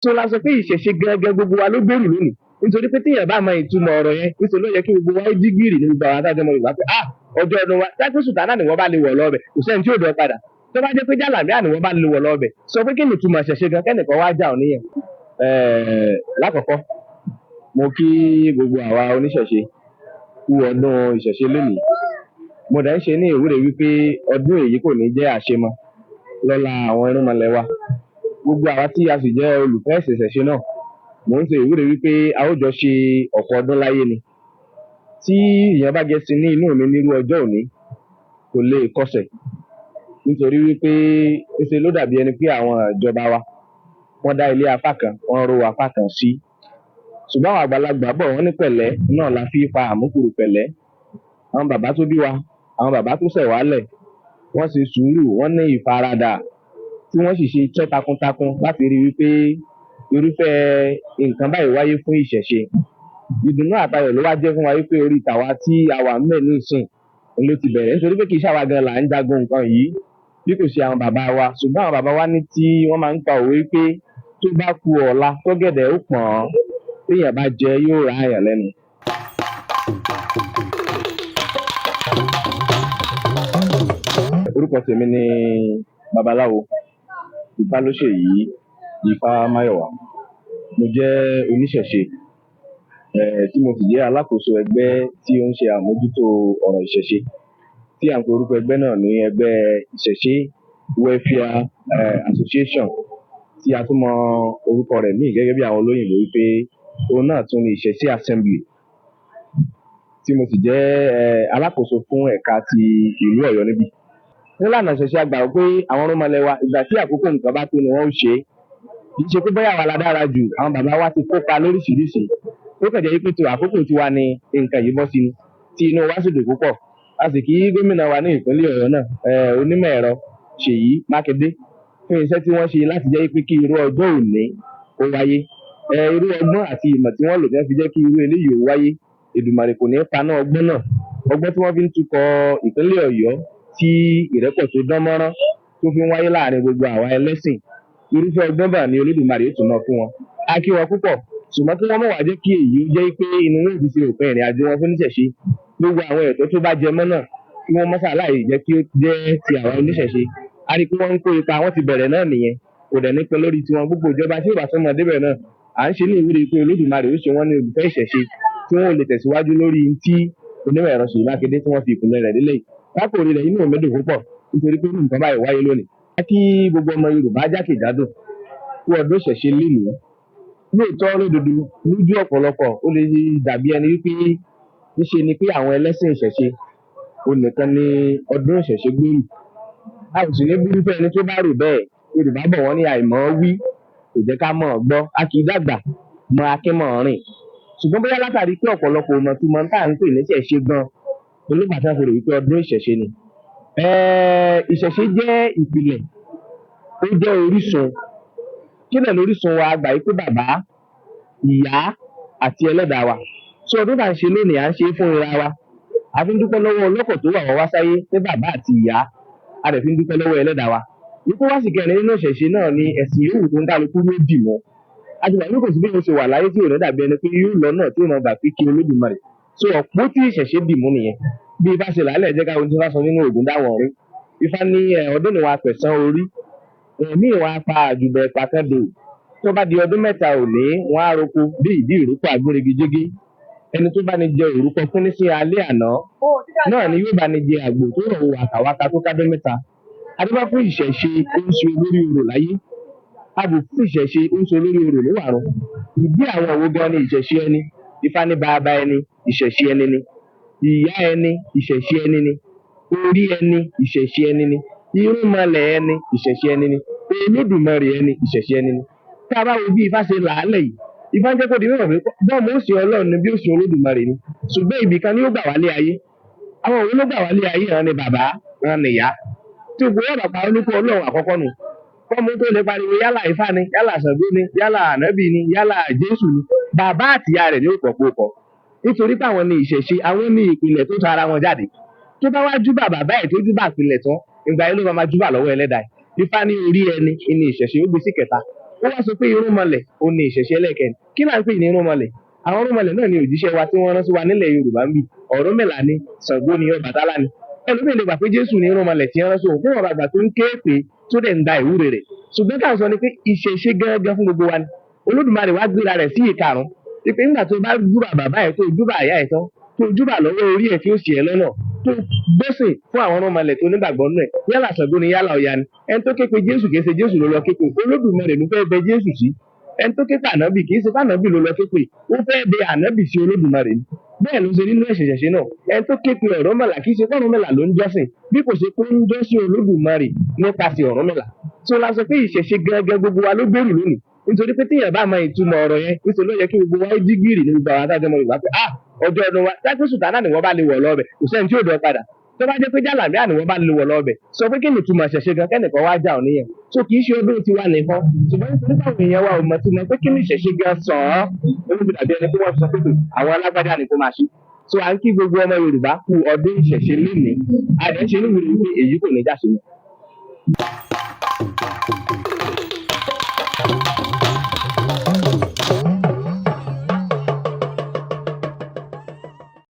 Tó la sọ pé ìṣẹ̀ṣe gangan gbogbo wa ló gbèrú lónìí, nítorí pé tíyàn bá mọ ìtumọ̀ ọ̀rọ̀ yẹn, nítorí ló yẹ kí gbogbo wa ó jí gìrì ní gbogbo àwọn adájọ́ ọmọ Yorùbá pé ah, ọjọ́ ọdún wa tápé sùtánà ni wọ́n bá lè wọ̀ lọ́ọ̀bẹ̀, kò sẹ́ni tí ò dọ̀ padà. Tó bá jẹ́ pé jálàmíà ni wọ́n bá lè wọ̀ lọ́ọ̀bẹ̀, sọ pé kí ni ìtumọ̀ ìṣẹ̀ṣe gan, kẹ́nìkan wá já ọ níyẹn. Lákọ̀ọ́kọ́, mo kí gbogbo àwa oníṣẹ̀ṣe kú ọdún ìṣẹ̀ṣe lónìí. Mo dẹ̀ ń ṣe ní ìwúre wípé ọdún èyí kò ní jẹ́ àṣemọ lọ́la àwọn irúnmọlẹ̀ wa. Gbogbo àwa tí a sì jẹ́ olùfẹ́ ẹ̀sìn ìṣẹ̀ṣe náà, mò ń ṣe ìwúre wípé a ó jọ ṣe ọ̀pọ̀ ọdún láyé ni. Tí èèyàn bá gẹṣin ní inú mi nírú ọjọ́ òní, kò lè kọsẹ̀, nítorí wípé ńṣe ló dàbí ẹni pé àwọn ìjọba wa wọ́n dá ilé apá kan, wọ́n ró apá kan sí. Ṣùgbọ́n àwọn àgbàlagbà bọ̀ wọ́n ní pẹ̀lẹ́ náà la fi pa àmúkúrú pẹ̀lẹ́. Àwọn bàbá tó bí wa, àwọn bàbá tó ṣẹ̀ wálẹ̀, wọ́n ṣe sùúrù, wọ́n ní ìfaradà, tí wọ́n sì ṣe iṣẹ́ takuntakun láti rí wípé irúfẹ́ nǹkan báyìí wáyé fún ìṣẹ̀ṣe. Ìdùnnú àtayọ̀ ló wá jẹ́ fún wa wípé orí tàwa tí a wà ńbẹ̀ ní ìsìn ló ti bẹ̀rẹ̀, nítorí pé kì í ṣàwa gan là ń jagun nǹkan yìí bí kò ṣe àwọn bàbá wa. Ṣùgbọ́n àwọn bàbá wa ní tí wọ́n máa ń pa òwe pé tó bá ku ọ̀la tọ́gẹ̀dẹ̀ ó pọ̀n, téèyàn bá jẹ yóò rá àyàn lẹ́nu. Orúkọ tèmi ni babaláwo Ifálóṣèyí Ifámáyọ̀wá. Mo jẹ́ oníṣẹ̀ṣe, tí mo sì jẹ́ alákòóso ẹgbẹ́ tí ó ń ṣe àmójútó ọ̀rọ̀ ìṣẹ̀ṣe, tí à ń pe orúkọ ẹgbẹ́ náà ní ẹgbẹ́ Ìṣẹ̀ṣe Welfare Association, tí a tún mọ orúkọ rẹ̀ míì gẹ́gẹ́ bí àwọn olóyìnbó wípé òun náà tún ní Ìṣẹ̀ṣe Assembly, tí mo sì jẹ́ alákòóso fún ẹ̀ka ti ìlú Ọ̀yọ́ níbí. Nílànà ìṣẹ̀ṣe, a gbà pé àwọn irúnmọlẹ̀ wa, ìgbà tí àkókò nǹkan bá tó ni wọ́n ó ṣe é. Kì í ṣe pé bóyá àwa la dára jù, àwọn bàbá wa ti kópa lóríṣiríṣi. Ó kàn jẹ́ wípé tó àkókò tiwa ni nǹkan yìí bọ́ sí ni, tí inú wa sì dùn púpọ̀. A sì kí gómìnà wa ní ìpínlẹ̀ Ọ̀yọ́ náà, onímọ̀ ẹ̀rọ Ṣèyí Mákindé, fún iṣẹ́ tí wọ́n ṣe láti jẹ́ wípé kí irú ọjọ́ òní ó wáyé. Irú ọgbọ́n àti ìmọ̀ tí wọ́n lò tí wọ́n fi jẹ́ kí irú eléyìí ó wáyé, Èdùmàrè kò ní paná ọgbọ́n náà. Ọgbọ́n tí wọ́n fi ń tukọ̀ ìpínlẹ̀ Ọ̀yọ́ tí ìrẹ́pọ̀ tó dán mọ́rán tó fi ń wáyé láàrin gbogbo àwa ẹlẹ́sìn, irúfẹ́ ọgbọ́n bá ní Olódùmarè ó tún mọ́ fún wọn. A kí wọn púpọ̀, ṣùgbọ́n kí wọ́n mọ̀ wá jẹ́ kí èyí ó jẹ́ pé inú wọn ò fi ṣe òpin ìrìn àjò wọn fún oníṣẹ̀ṣe. Gbogbo àwọn ẹ̀tọ́ tó bá jẹ mọ́ náà, kí wọ́n mọ́ ṣàláì jẹ́ kí ó jẹ́ ti àwa oníṣẹ̀ṣe. A rí i pé wọ́n ń kó ipa, wọ́n ti bẹ̀rẹ̀ náà nìyẹn, kò dẹ̀ ní pẹ́ lórí tiwọn. Gbogbo ìjọba tí ò bá tún mọ débẹ̀ náà, à ń ṣe ní ìwúre pé Olódùmarè ó ṣe wọ́n ní olùfẹ́ ìṣẹ̀ṣe tí wọ́n ò lè tẹ̀síwájú lórí tí onímọ̀ ẹ̀rọ Ṣèyí Mákindé tí wọ́n fi ìpìlẹ̀ rẹ̀ lélẹ̀ yìí. Lákòórí rẹ̀, inú mi dùn púpọ̀ nítorí pé nǹkan báyìí wáyé lónìí. A kí gbogbo ọmọ Yorùbá jákèjádò kú ọdún ìṣẹ̀ṣe lénìí. Lóòótọ́ lódodo, lójú ọ̀pọ̀lọpọ̀ ó lè dàbí ẹni wípé níṣe ni pé àwọn ẹlẹ́sìn ìṣẹ̀ṣe òun nìkan ni ọdún ìṣẹ̀ṣe gbèrú. A ò sì ní búrúfẹ́ ẹni tó bá rò bẹ́ẹ̀. Yorùbá bọ̀ wọ́n ní àìmọ̀ wí kò jẹ́ ká mọ̀ ọ́ gbọ́, a kì í dàgbà mọ akínmọ̀ rìn. Ṣùgbọ́n bóyá látàrí pé ọ̀pọ̀lọpọ̀ ò mọ̀ túmọ̀ tá à ń pè ní ìṣẹ̀ṣe gan, olóògbà tí wọ́n fi rò wípé ọdún ìṣẹ̀ṣe ni. Ìṣẹ̀ṣe jẹ́ ìpìlẹ̀, ó jẹ́ orísun. Kí náà lórísun wa? Gbà wípé bàbá, ìyá àti ẹlẹ́dàá wa. So ọdún tá à ń ṣe lónìí, à ń ṣe é fún ra wa. A fi ń dúpẹ́ lọ́wọ́ ọlọ́kọ̀ tó wà wá wá sáyé pé bàbá àti ìyá, a dẹ̀ fi ń dúpẹ́ lọ́wọ́ ẹlẹ́dàá wa. Ikú wá sì kẹrin nínú ìṣẹ̀ṣe náà ni ẹ̀sìn yòówù tó ń kálukú ló dì mọ́. A ti gbà pé kò sí bí mo ṣe wà láyé tí ò ní dàbí ẹni pé yóò lọ náà tí ó máa gbà pé kí Olódùmarè. So ọ̀pọ̀ tí ìṣẹ̀ṣe dì mú nìyẹn. Bí Ifá ṣe làálẹ̀ jẹ́ káwọn tí Ifá sọ nínú Ògún dáwọn ọ̀run. Ifá ní ọdún ni wàá pẹ̀sán orí, ẹ̀mí wàá pa àjùbẹ̀ pàkàndò. Tó bá di ọdún mẹ́ta òní, wọ́n á roko bí ìdí ìrókò àgbóregejégé. Ẹni tó bá ní jẹ òrúkọ fún ní sí alẹ́ àná náà ni yóò bá ní jẹ àgbò tó rọ̀ wàkàwàkà tó kádún mẹ́ta. Adébá fún ìṣẹ̀ṣe ó ń ṣe olórí orò láyé. Abò fún ìṣẹ̀ṣe ó ń ṣe olórí orò níwàrun. Ìdí àwọn òwò gan ni ìṣẹ̀ṣe ẹni. Ifá ní bàbá ẹni, ìṣẹ̀ṣe ẹni ni. Ìyá ẹni, ìṣẹ̀ṣe ẹni ni. Orí ẹni, ìṣẹ̀ṣe ẹni ni. Irúnmọlẹ̀ ẹni, ìṣẹ̀ṣe ẹni ni. Olódùmarè ẹni, ìṣẹ̀ṣe ẹni ni. Tá a bá wo bí Ifá ṣe làálẹ̀ yìí, Ifá ń jẹ́ kó di mímọ̀ pé bọ́ọ̀mù ó ṣe Ọlọ́run ni bí ó ṣe Olódùmarè ni. Ṣùgbọ́n ibì kan ni ó gbà wálé ayé. Àwọn òun ló gbà wálé ayé, hàn ni bàbá, hàn ni ìyá. Tí gbogbo yàrá pa olúkọ Ọlọ́run àkọ́kọ́ nù. Kọ́mú tó lè pariwo yálà Ifá ni, yálà Ṣàngó ni, yálà Ànábì ni, yálà Jésù ni, bàbá àtìyá rẹ̀ ni ó pọ̀ pọ̀. Nítorí pé àwọn ni ìṣẹ̀ṣe, àwọn ní ìpìlẹ̀ tó tara wọn jáde. Tó bá wá júbà bàbá ẹ̀ tó júbà ìpìlẹ̀ tán, ìgbà yẹn ló máa júbà lọ́wọ́ ẹlẹ́dàá ẹ̀. Ifá ní orí ẹni ní ìṣẹ̀ṣe ó gbé sí kẹta. Ó wá sọ pé irúnmọlẹ̀ ó ní ìṣẹ̀ṣe ẹlẹ́ẹ̀kẹrin. Kí là ń pè ní irúnmọlẹ̀? Àwọn irúnmọlẹ̀ náà ni òjíṣẹ́ wa tí wọ́n rán sí wa nílẹ̀ Yorùbá ń bì. Ọ̀rúnmìlà ni, Ṣàngó ni, Ọbàtálá ni. Ẹlòmíì lè gbà pé Jésù ní irúnmọlẹ̀ tí wọ́n rán sí òun fún ọ̀rọ̀ àgbà tó ń ké pé tó dẹ̀ ń da ìwúre rẹ̀. Ṣùgbọ́n ká sọ ni pé ìṣẹ̀ṣe gángan fún gbogbo wa ni. Olódùmarè wá gbéra rẹ̀ sí ìkarùn-ún. Wípé nígbà tó bá júbà bàbá ẹ̀, tó júbà ìyá ẹ̀ tán, tó júbà lọ́wọ́ orí ẹ̀ tí ó ṣì ẹ́ lọ́nà, tó gbọ́sìn fún àwọn irúnmọlẹ̀ tó nígbàgbọ́ nínú ẹ̀, yálà Ṣàngó ni, yálà Ọya ni. Ẹni tó ké pe Jésù, kì í ṣe Jésù ló lọ ké pe, Olódùmarè ló fẹ́ bẹ Jésù sí. Ẹni tó ké pe Ànábì, kì í ṣe fànábì ló lọ ké pe, ó fẹ́ bẹ Ànábì sí Olódùmarè ni. Bẹ́ẹ̀ ló ṣe nínú ẹ̀sìn ìṣẹ̀ṣe náà. Ẹni tó ké pe Ọ̀rúnmìlà, kì í ṣe f'Ọ̀rúnmìlà ló ń jọ́sìn, bí kò ṣe pé ń jọ́sìn Olódùmarè nípasẹ̀ Ọ̀rúnmìlà. Tó la sọ pé ìṣẹ̀ṣe gangan gbogbo wa ló gbèrú lónìí, nítorí pé téèyàn bá mọ ìtumọ̀ ọ̀rọ̀ yẹn, nítorí ló yẹ kí gbogbo wa ó jí gìrì ní gbogbo àwọn adájọ́ ọmọ Yorùbá pé, ah, ọjọ́ ọdún wa dájú sùtánà ni wọ́n bá lè wọ̀ lọ́bẹ̀, kò sẹ́ni tí ò dọ̀ padà. Tó bá jẹ́ pé jálàmíà ni wọ́n bá lè wọ̀ lọ́bẹ̀, sọ pé kí ni ìtumọ̀ ìṣẹ̀ṣe gan, kẹ́nìkan wá jà ọ́ níyẹn. So kì í ṣe ọdún tiwa nìkan, ṣùgbọ́n nítorí báwọn èèyàn wa ò mọ̀ tí mọ̀ pé kí ni ìṣẹ̀ṣe gan sàn án, olùbí dàbí ẹni pé wọ́n sọ pé àwọn alágbádá ni kò máa ṣe. So à ń kí gbogbo ọmọ Yorùbá kú ọdún ìṣẹ̀ṣe lénìí. A dẹ̀ ń ṣe níwèé wípé èyí kò ní jáṣe mọ́.